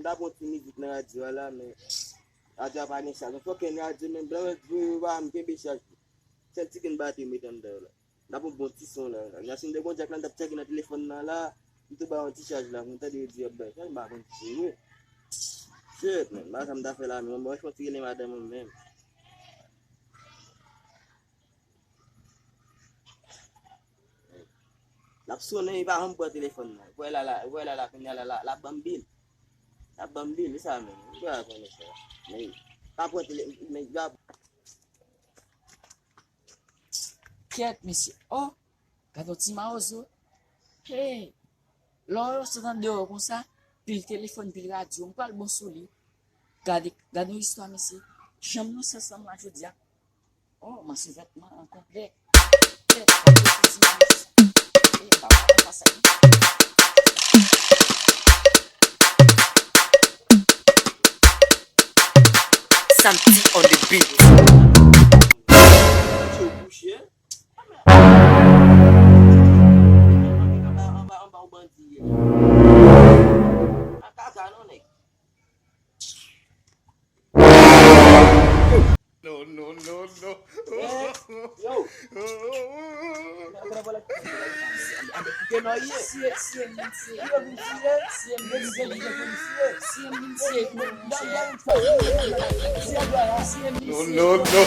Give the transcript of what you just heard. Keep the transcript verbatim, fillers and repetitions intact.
M ta pran ti mizik nan radyo a la, men radyo a pa gen chaj. Yon fòken radyo, men blan mwen di yo pa m kenbe chaj. Sèl ti grenn batri m mete anndan yo la. M ta pran bon ti son la. Yasin de Konjak la, m t ap tcheke nan telefòn nan la. M tou ba yon ti chaj la, pou m tande yo di y ap bay chaj, m pa konn si se vre. Shit, man, m pa sa m ta fè la, men mwen, mwen, fò ti rele madanm mwen menm. L ap sonnen, li pa janm pran telefòn nan. Ou wè la, la, ou wè la, la, kounye a la, la, l ap ban m bil. L ap ban m bil, e sa menm. Ou pa konnen sa. Men, pa pran tele-, men, y ap Kèt, mesye. Oh, gade yon ti mawozo. Hey, lè w sot andeyò konsa, pil telefòn, pil radyo, m pral bon sou li. Gade, gade yon istwa, mesye. Janm nan sans lan la jodi a. Oh, m an sou vètman an konplè. Kèt, gade yon ti mawozo. Hey, papa, papa, sa. Santi on the beat. Yo bouche. Anba, anba, anba yon bandi ye. An kaka non, nèg. No, no, no, no. Eh, yo. Koupe non ye. Siye, siye, moun siye. Yo vin siye. Siye, moun siye. Yo vin siye. Siye, moun siye. Siye, moun siye. No, no, no.